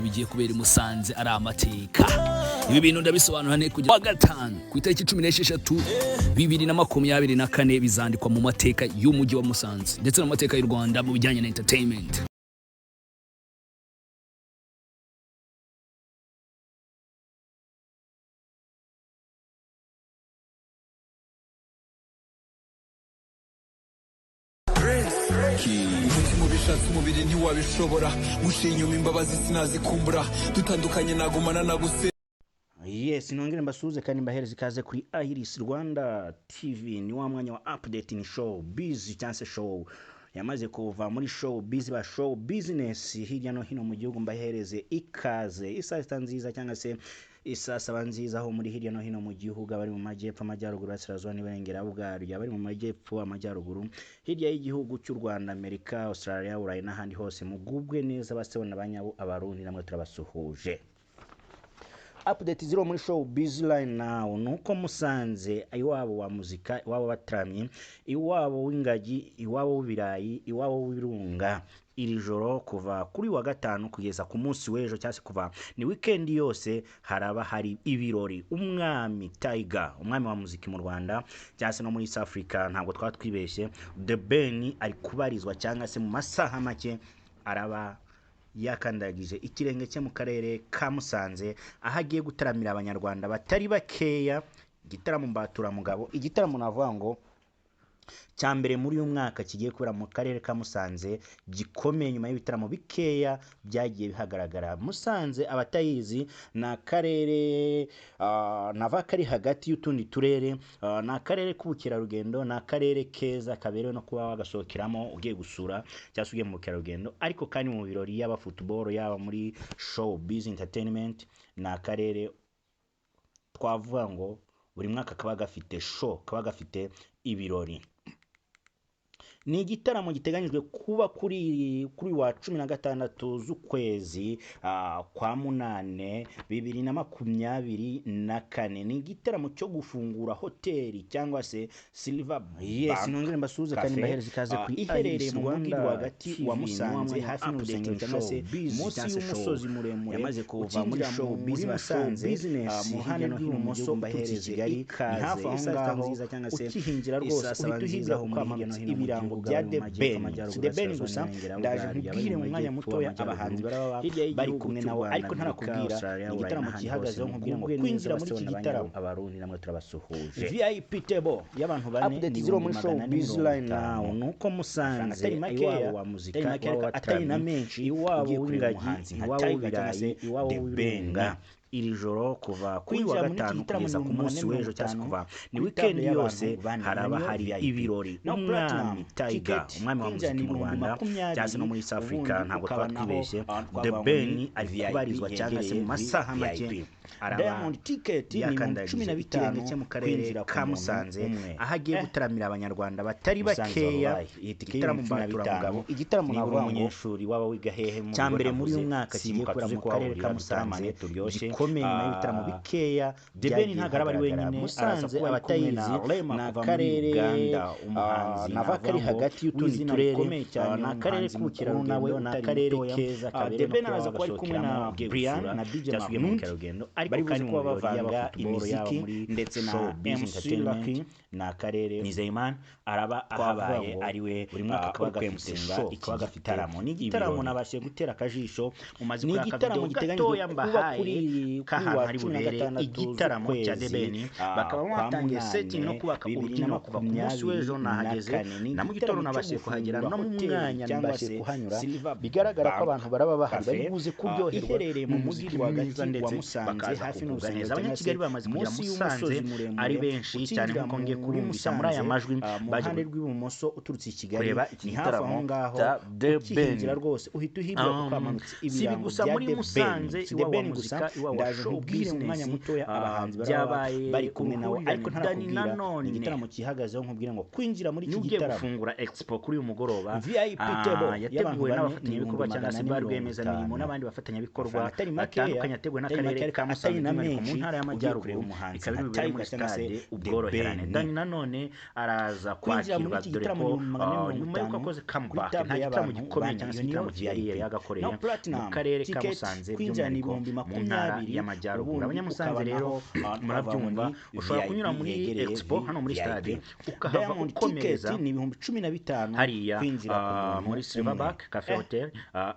Bigiye kubera i Musanze ari amateka. Ibi bintu ndabisobanura ne kugera wa gatanu ku itariki 16 2024, bizandikwa mu mateka y'umujyi wa Musanze ndetse no mu mateka y'u Rwanda mu bijyanye na entertainment. Umutima ubishatse, umubiri ntiwabishobora. Nguciye inyuma, imbabazi sinazikumbura. Dutandukanye nagumana naguse. Yes, nongere mbasuhuze kandi mbahereze ikaze kuri Iris Rwanda TV. Ni wa mwanya wa update, ni show biz cyangwa se show yamaze kuva muri show biz ba show business hirya no hino mu gihugu. Mbahereze ikaze, isaa sita nziza cyangwa se isaa saba nziza aho muri hirya no hino mu gihugu, abari mu majyepfo, amajyaruguru, burasirazuba n'iburengerabugaryo, abari mu majyepfo, amajyaruguru, hirya y'igihugu cy'u Rwanda, Amerika, Australia, Burayi n'ahandi hose, mugubwe neza. Basebona abanyabo, Abarundi namwe turabasuhuje. Update ziri muri show busy line now nuko Musanze, iwabo wa muzika, iwabo bataramye, iwabo w'ingagi, iwabo w'ibirayi, iwabo w'ibirunga, iri joro kuva kuri wa gatanu kugeza ku munsi w'ejo cyangwa se kuva ni weekend yose haraba hari ibirori. Umwami Tiger, umwami wa muziki mu Rwanda cyangwa se no muri East Africa, ntabwo twaba twibeshye, The Ben ari kubarizwa cyangwa se mu masaha make araba yakandagije ikirenge cye mu karere ka Musanze, aho agiye gutaramira Abanyarwanda batari bakeya. Igitaramo mbaturamugabo, igitaramo navuga ngo cya mbere muri uyu mwaka kigiye kubera mu karere ka Musanze, gikomeye nyuma y'ibitaramo bikeya byagiye bihagaragara. Musanze, abatayizi, ni akarere nava kari hagati y'utundi turere, ni akarere k'ubukerarugendo, ni akarere keza kaberewe no kuba wagasohokeramo ugiye gusura cyangwa se ugiye mu bukerarugendo, ariko kandi mu birori, yaba football, yaba muri show biz entertainment, ni akarere twavuga ngo buri mwaka kaba gafite show, kaba gafite ibirori. Ni igitaramo giteganyijwe kuba kuri wa 16 z'ukwezi kwa munane 2024. Ni igitaramo cyo gufungura hoteli cyangwa se Silver. Yes, nongere mbasuhuze kandi mbahereze ikaze kuri iherereye mu mujyi Rwanda rwagati wa TV, Musanze, hafi n'urusengero cyangwa se munsi y'umusozi muremure yamaze kuva muri ukinjira show muri biz ba show Musanze, business mu ruhande hirya no hino mu rw'ibumoso gihugu. uturutse i Mbahereze Kigali, ni ikaze, hafi aho isaa sita ngaho nziza cyangwa se ukihinjira rwose isaa saba uhita nziza uhinjira aho kuko muri hirya no hamanutse hino mu ibirango gihugu, bya abari The mu majyepfo, Ben. amajyaruguru, Si The Ben burasirazuba gusa, n'iburengerabugaryo, ndaje abari nkubwire mu mu mwanya majyepfo, mutoya amajyaruguru, abahanzi baraba hirya bari y'igihugu kumwe cy'u nawe, Rwanda, ariko Amerika, ntarakubwira Australia, ni Burayi igitaramo n'ahandi hose, cyihagazeho, nkubwire ngo mugubwe neza kwinjira muri iki basebona gitaramo abanyabo, Abarundi namwe turabasuhuje. VIP table y'abantu bane Update ni ziri muri show 450,000. biz line now nuko Amafaranga Musanze, atari makeya, iwabo wa muzika, atari makeya, iwabo ariko atari na w'abataramyi, menshi, iwabo ugiye kureba w'ingagi, umuhanzi nka iwabo Tiger cyangwa se w'ibirayi, iwabo The Ben. w'ibirunga, iri joro kuva kuri wa Kwinjira muri iki gatanu gitaramo kugeza ni ku munsi w'ejo cyangwa se 450 kuva ni kuri weekend table y'abantu yose bane, haraba niyo hari VIP. ibirori. Naho Umwami Platinum Tiger, ticket, umwami wa kwinjira muziki ni mu Rwanda cyangwa se no muri 20,000, East Africa, ubundi ntabwo ukaba twaba naho, twibeshye, twavuga The ngo Ben ni ari VIP kubarizwa cyangwa se mu yegereye masaha make VIP. araba Diamond ticket ni ibihumbi yakandagije cumi na ikirenge bitanu cye mu karere kwinjira ku ka muntu Musanze, umwe. aho agiye gutaramira Abanyarwanda batari Musanze bakeya. wabaye. Iyi tike Igitaramo y'ibihumbi 15, mbaturamugabo, igitaramo niba uri navuga ngo umunyeshuri waba wiga hehe mu cya bigo mbere muri uyu navuze, mwaka kigiye simbuka kubera tuze mu karere kuhahurira ka Musanze, dutaramane turyoshye. gikomeye nyuma y'ibitaramo bikeya The Ben byagiye ntabwo araba ari bihagaragara. wenyine, araza Musanze, kuba ari kumwe na abatayizi, Rema ni kuva muri akarere Uganda, umuhanzi nava navuga kari ngo hagati y'utundi w'izina turere, rikomeye cyane, ni akarere umuhanzi mukuru nawe k'ubukerarugendo, ni utari akarere mutoya. keza The kabereye no Ben kuba araza kuba ari kumwe na wagasohokeramo ugiye Brian gusura na DJ cyangwa se ugiye mu Mahmoud, bukerarugendo, ariko bari buze kandi mu kuba birori, yaba bavanga football, yaba imiziki muri ndetse na show biz MC entertainment, Lucky ni akarere Nizeyimana araba twavuga ahabaye ngo ari we buri mwaka kaba uri gafite kwemusinga show, iki kaba gafite gitaramo. Ni igitaramo ibirori. nabashije gutera akajisho mumaze Ni kureba igitaramo akavidewo giteganyijwe gatoya kuba mbahaye kuri k'ahantu wa hari cumi na bubere gatandatu igitaramo cya The z'ukwezi, Ben, bakaba kwa batangiye setting no munane, kubaka bibiri na urubyiniro kuva ku munsi w'ejo. makumyabiri na Nahageze kane. Ni na mu gitondo igitaramo cyo nabashije kuhagera gufungura no mu hoteli mwanya cyangwa nabashije se kuhanyura. Silver Bigaragara ko Bank abantu baraba bahari Cafe, bari buze kuryoherwa iherereye mu mujyi n'umuziki rwagati mwiza wa ndetse Musanze, bakaza hafi kugubwa n'urusengero neza. cyangwa se Abanyakigali bamaze kugera munsi Musanze y'umusozi muremure ari benshi cyane ukinjira nk'uko ngiye muri kubumvisha muri aya Musanze, majwi, mu baje ruhande rw'ibumoso uturutse i Kigali, kureba iki ni hafi aho gitaramo ngaho cya The ukihinjira Ben. rwose uhita uhibwa kuko hamanutse Si ibi ibirango gusa bya muri The Ben. Musanze Si The iwabo wa Ben gusa, muzika, iwabo wa wa Ndaje show nkubwire mu mwanya business, mutoya abahanzi baraba byabaye bari kumwe nawe, ariko uruhurirane. Danny ntarakubwira Nanone ni igitaramo cyihagazeho, nkubwire ngo kwinjira muri iki niwe ugiye gitaramo gufungura expo kuri uyu mugoroba. VIP table y'abantu Yateguwe bane ni n'abafatanyabikorwa cyangwa se 450,000. ba rwiyemezamirimo n'abandi bafatanyabikorwa Amafaranga atari makeya, batandukanye, yateguwe atari n'akarere makeya, ka Musanze atari na by'umwihariko mu menshi, ntara ugiye y'Amajyaruguru, kureba umuhanzi ikaba nka iri bubere muri Tiger cyangwa se stade The Ubworoherane. Ben. Danny Nanone araza Kwinjira muri kwakirwa, iki dore gitaramo ko ni 450,000 nyuma y'uko akoze kuri comeback table nta gitaramo y'abantu gikomeye bane, cyangwa se iyo niyo igitaramo kihariye VIP. yari yagakoreye Naho Platinum mu karere ka ticket Musanze, kwinjira ni by'umwihariko ibihumbi mu ntara 20,000, y'Amajyaruguru. ubundi Abanyamusanze ukaba rero naho, murabyumva, muri ushobora VIP kunyura muri yegereye expo hano muri VIP. stade ukahava Diamond ukomereza ticket ni 15,000 hariya kwinjira ku muntu muri Silverback umwe. Cafe Hotel,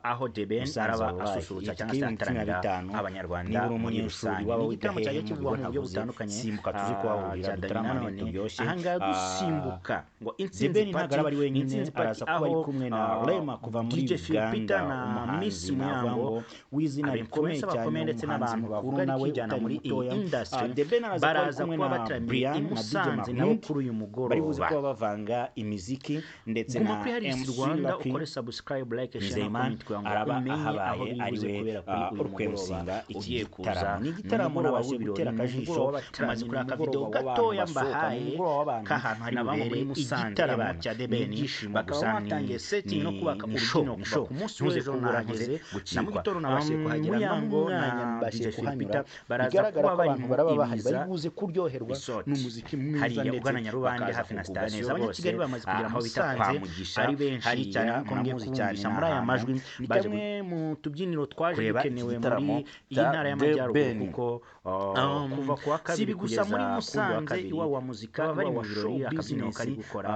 aho The Ben Musanze araba wabaye. asusurutsa Iyi cyangwa se tike y'ibihumbi cumi na ataramira bitanu, Abanyarwanda niba uri muri umunyeshuri rusange. waba Ni wiga igitaramo hehe cyagiye mu kivugwa bigo mu buryo ntavuze, butandukanye, simbuka tuzi kuhahurira, cya Danny dutaramane Nanone. turyoshye. Ahangaha gusimbuka ngo The Intsinzi Ben ntabwo Party, araba ari wenyine, Intsinzi Party araza kuba ari aho kumwe na Rema kuva muri DJ Phil Uganda, Peter na umuhanzi Miss navuga Muyango, ngo w'izina rikomeye aba-influencer cyane, bakomeye ndetse umuhanzi n'abantu mukuru bavuga nawe rikijyana utari muri iyi mutoya. industry, The Ben araza kuba ari baraza kumwe kuba na bataramiye Brian i na DJ Musanze nabo Mahmoud, kuri uyu bari buze mugoroba. kuba bavanga imiziki ndetse Guma na kuri Harris MC Rwanda, Lucky ukore subscribe, like, share na Nzeyimana comment kugira ngo araba umenye aho ahabaye biri ari buze we kubera kuri uyu uri mugoroba kwemusinga iki ugiye kuza. gitaramo. Ni Ni igitaramo umugoroba nabashije w'ibirori, gutera ni akajisho, umugoroba w'abatarami, maze ni kuri aka video umugoroba gatoya w'abantu basohoka, ni mbahaye umugoroba w'abantu k'ahantu hari na bamwe bubere muri Musanze igitaramo abantu cya The Ben, n'ibyishimo bakaba gusa, ni batangiye setting no kubaka ni show, urubyiniro ni kuva show. ku munsi Ntuze w'ejo kubura, nahageze ntuze na mu gucikwa. gitondo nabashije kuhagera, no mu Muyango na mwanya mbashije DJ Phil kuhanyura, Peter baraza bigaragara kuba ko bari abantu mu baraba bahari Ibiza bari buze kuryoherwa Resort. n'umuziki mwiza, Hariya ndetse ugana Nyarubande bakaza hafi na kugubwa sitasiyo neza. Abanyakigali rwose, bamaze kugera aho bita kwa Musanze Mugisha ari benshi hariya cyane, nk'uko ngiye muramuzi cyane kubumvisha muri aya ni majwi, ahantu ni baje kamwe mu tubyiniro twaje kureba dukenewe iki gitaramo muri iyi cya ntara The y'Amajyaruguru, Ben. kuko kuva ku wa Si kabiri ibi gusa kugeza muri kuri uyu wa Musanze, kabiri iwawa wa muzika, baba bari iwawa mu wa birori, show akabyiniro business, kari gukora,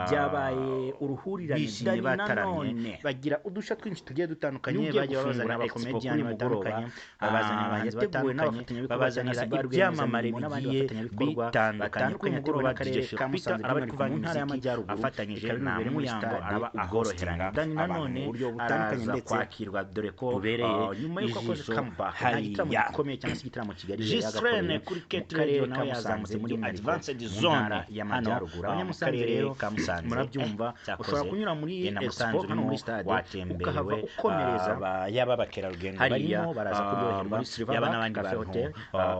byabaye uruhurirane. bishimye Danny bataramye, Nanone bagira udushya twinshi tugiye dutandukanye, niwe ugiye bagiye babazanira gufungura expo kuri abakomediyani uyu mugoroba, batandukanye, babazanira abahanzi yateguwe batandukanye, n'abafatanyabikorwa babazanira cyangwa se ba ibyamamare rwiyemezamirimo n'abandi bigiye bafatanyabikorwa bitandukanye. batandukanye, Kuri mugoroba yateguwe n'akarere DJ ka Phil Musanze Peter araba ari by'umwihariko mu kuvanga ntara imiziki y'Amajyaruguru, afatanyije ikaba iri na bubere muri Muyango, stade araba Ubworoherane. ahostinga Danny abantu Nanone mu buryo butandukanye araza ndetse kwakirwa, dore ko bubereye nyuma y'uko akoze ijisho comeback nta gitaramo hariya. gikomeye cyangwa se igitaramo kigali yari Gistrene yagakoreye kuri mu Kate karere Radio ka nawe Musanze yazamutse muri by'umwihariko Advanced mu Zone ntara hano y'Amajyaruguru. mu Abanyamusanze karere rero ka Musanze, murabyumva, cyakoze ushobora kunyura muri genda expo Musanze hano muri urimo stade watemberewe, ukahava ukomereza yaba abakerarugendo hariya barimo baraza kuryoherwa, muri yaba Silverback n'abandi Cafe bantu Hotel,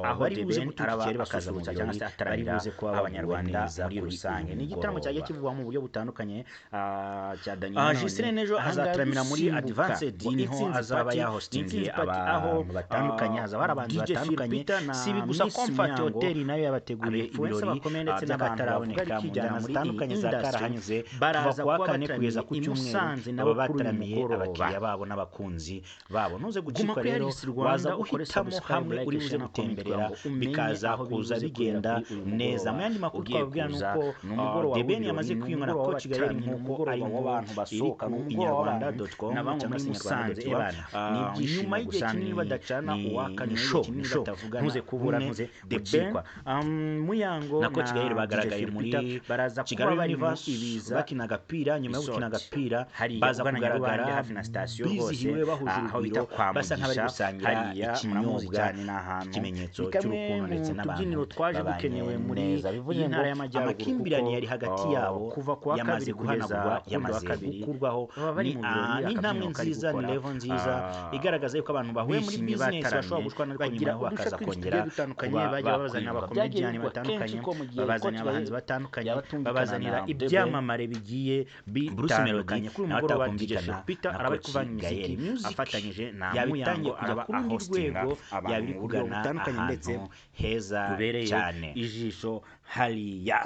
aho bari The buze Ben guturuka araba Kigali bakaza mu asusurutsa cyangwa birori, se bari ataramira buze kuba baguwe Abanyarwanda neza muri kuri uyu rusange. Ni igitaramo cyagiye mugoroba. kivugwa mu buryo butandukanye, cya Danny Nanone. Gistrene ejo Ahangaha azataramira muri gusimbuka Advanced, ngo niho Intsinzi azaba Party, yahostingiye Intsinzi Party aho abantu batandukanye, hazaba hari abahanzi DJ Phil batandukanye. Peter na Si ibi gusa, Miss Comfort Muyango, Hotel nayo yabateguriye aba-influencer ibirori bakomeye ndetse n'abantu bavuga by'akataraboneka mu rikijyana njyana muri iyi zitandukanye za industry, karahanyuze, kuva baraza ku wa kuba kane kugeza bataramiye ku i cyumweru Musanze nabo baba kuri uyu bataramiye mugoroba. abakiriya babo n'abakunzi babo. Ntuze Guma gucikwa kuri rero, Harris Rwanda, waza ukore guhitamo subscribe, hamwe like, uri buze share na comment gutemberera, kugira ngo umenye bikaza aho biri kuza buze kubera bigenda kuri uyu neza. mugoroba Mu yandi makuru ugiye twababwira ni kuza. uko Ni umugoroba The Ben w'ibirori, yamaze ni kwiyunga na umugoroba Coach Gael, w'abatarami, ni nk'uko umugoroba ari inkuru w'abantu iri basohoka, ku ni umugoroba w'abantu inyarwanda.com na bamwe cyangwa muri se Musanze inyarwanda.rw. ebana. Ni ibyishimo Nyuma y'igihe gusa, kinini badacana uwaka, ni nyuma y'igihe show, kinini ni show. batavugana Ntuze kubura, rumwe, ntuze The Ben gucikwa. Muyango na Coach na Gael DJ bagaragaye Phil muri Peter baraza kuba Kigali bari mu Universe Ibiza bakina agapira. Nyuma yo gukina Resort. agapira Hariya baza ugana Nyarubande kugaragara hafi na sitasiyo rwose, bizihiwe, bahuje aho bita urugwiro, kwa basa nk'abari Mugisha gusangira hariya muramuzi ikinyobwa, cyane, ni ahantu ikimenyetso ni kamwe cy'urukundo ndetse mu n'abantu tubyiniro twaje babanye dukenewe muri neza. Bivuze iyi ngo ntara y'Amajyaruguru, amakimbirane kuko yari hagati yabo kuva ku wa yamaze kabiri kugeza guhanagurwa, ku wundi wa yamaze kabiri gukurwaho. baba bari Ni mu birori, ni intambwe akabyiniro kari nziza, ni gukora, level nziza igaragaza yuko abantu bahuye muri bishimye business bataramye, bashobora gushwana, ariko nyuma bagira yaho udushya bakaza twinshi kongera tugiye dutandukanye, kuba bajya babazanira bakwiyunga. Byagiye abakomediyani bivugwa kenshi batandukanye, ko mu gihe babazanira Coach abahanzi Gael batandukanye, yaba atumvikana babazanira na The Ben, ibyamamare bigiye Bruce Melody bitandukanye. Kuri uyu nawe mugoroba DJ atakumvikana Phil Peter na araba ari Coach kuvanga imiziki Gael. Music afatanyije na yaba Muyango, itangiye kujya araba ku rundi ahostinga rwego, abantu yaba iri mu buryo kugana butandukanye ndetse ahantu heza bubereye cyane. ijisho hariya.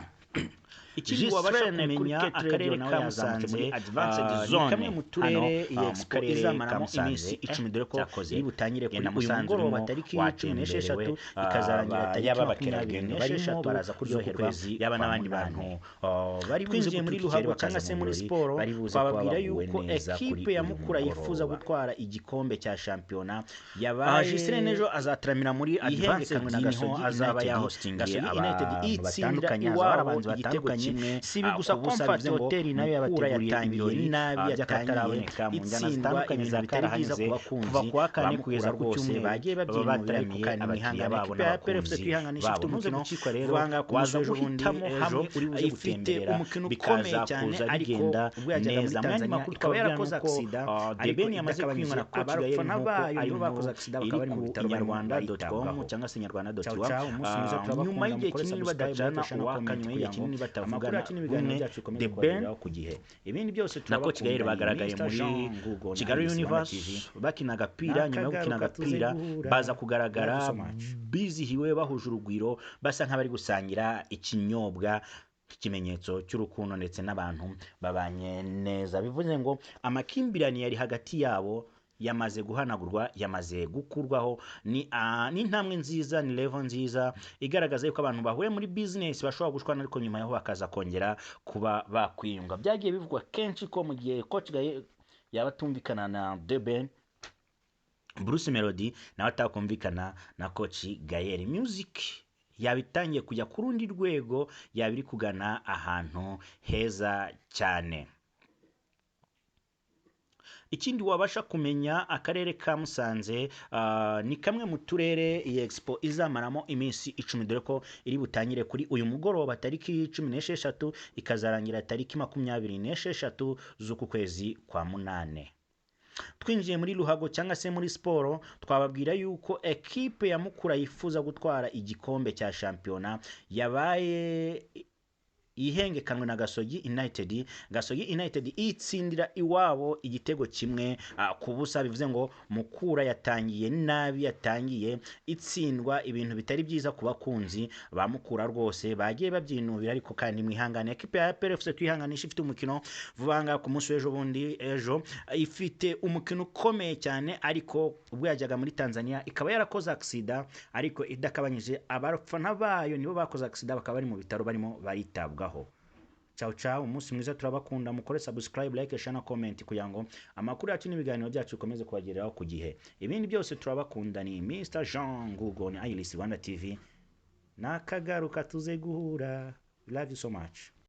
Ikindi wabasha Gistrene kuri kumenya, Kate Radio akarere nawe ka yazamutse Musanze muri Advanced ni Zone kamwe mu hano, turere iyi mu expo karere ka izamaramo Musanze, iminsi 10, dore ko cyakoze iri butangire kuri genda uyu Musanze mugoroba urimo tariki 16, watemberewe, ikazarangira tariki yaba makumyabiri abakerarugendo barimo n'esheshatu baraza kuryoherwa, z'ukwezi yaba kwa n'abandi munani. bantu bari buze Twinjiye muri guturuka i Kigali ruhago cyangwa bakaza se mu muri birori, siporo, bari buze kuba twababwira baguwe yuko neza kuri ekipe ya uyu Mukura yifuza mugoroba. gutwara igikombe cya shampiyona yabaye Gistrene ejo azataramira muri Advanced ihererekanywe na niho Gasogi azaba United. yahostingiye Gasogi United abantu itsinda batandukanye, hazaba hari iwabo abahanzi igitego batandukanye. kimwe Si ibi gusa, ku busa, Comfort bivuze ngo Hotel nayo Mukura yabateguriye yatangiye ibirori nabi, yatangiye by'akataraboneka mu njyana itsindwa, zitandukanye ibintu za bitari byiza karahanyuze ku bakunzi kuva ku wa ba kane Mukura kugeza ku rwose cyumweru, bagiye baba babyinubira, ariko bataramiye kandi abakiriya mwihangane, babo ikipe ya APR FC n'abakunzi twihanganisha ifite babo. Ntuze umukino gucikwa rero, vuba ngaha ku munsi waza w'ejo bundi, guhitamo ejo hamwe uri buze ifite gutembera, umukino ukomeye bikaza cyane, kuza ariko bigenda ubwo yajyaga muri neza. Mu yandi Tanzania makuru ikaba twababwira yarakoze nuko accident, The ariko Ben yamaze idakabanyije, kwiyunga na Coach Gael abafana nk'uko bayo ari nibo bakoze inkuru accident, iri bakaba bari mu ku bitaro barimo inyarwanda.com baritabwaho. cyangwa se Ciao inyarwanda.rw. ciao, umunsi mwiza, Nyuma turabakunda, y'igihe mukore kinini subscribe, badacana like, share na uwaka, comment nyuma y'igihe kugira ngo kinini amakuru batavugana yacu n'ibiganiro rumwe, byacu bikomeze The Ben kubageraho ku gihe. Ibindi byose na Coach Gael turabakunda, ni bagaragaye Mr muri Jean Google na Kigali Iris Rwanda Universe TV. bakina agapira. Nyuma yo gukina Nakagaruka tuze agapira guhura. baza kugaragara Love you so much. bizihiwe, bahuje urugwiro, basa nk'abari gusangira ikinyobwa nk'ikimenyetso cy'urukundo ndetse n'abantu babanye neza. Bivuze ngo amakimbirane yari hagati yabo yamaze guhanagurwa, yamaze gukurwaho. Ni intambwe nziza, ni level nziza igaragaza yuko abantu bahuye muri business bashobora gushwana, ariko nyuma yaho bakaza kongera kuba bakwiyunga. Byagiye bivugwa kenshi ko mu gihe Coach Gael yaba atumvikana na The Ben, Bruce Melody nawe atakumvikana na Coach Gael. Music yaba itangiye kujya ku rundi rwego, yaba iri kugana ahantu heza cyane. Ikindi wabasha kumenya, akarere ka Musanze ni kamwe mu turere iyi expo izamaramo iminsi 10, dore ko iri butangire kuri uyu mugoroba tariki 16, ikazarangira tariki 26 z'uku kwezi kwa munane. Twinjiye muri ruhago cyangwa se muri siporo, twababwira yuko ekipe ya Mukura yifuza gutwara igikombe cya shampiyona yabaye ihengekanwe na Gasogi United. Gasogi United itsindira iwabo igitego 1 ku busa. Bivuze ngo Mukura yatangiye nabi, yatangiye itsindwa, ibintu bitari byiza ku bakunzi ba Mukura rwose bagiye babyinubira, ariko kandi mwihangane. Ekipe ya APR FC twihanganisha ifite umukino vuba ngaha ku munsi w'ejo bundi, ejo ifite umukino ukomeye cyane, ariko ubwo yajyaga muri Tanzania ikaba yarakoze accident, ariko idakabanyije, abafana bayo nibo bakoze accident, bakaba bari mu bitaro barimo baritabwaho. Ciao ciao, umunsi mwiza, turabakunda, mukore subscribe, like, share na comment kugira ngo amakuru yacu n'ibiganiro byacu bikomeze kubagereraho ku gihe. Ibindi byose turabakunda, ni Mr Jean Google, ni Iris Rwanda TV. Nakagaruka tuze guhura. Love you so much.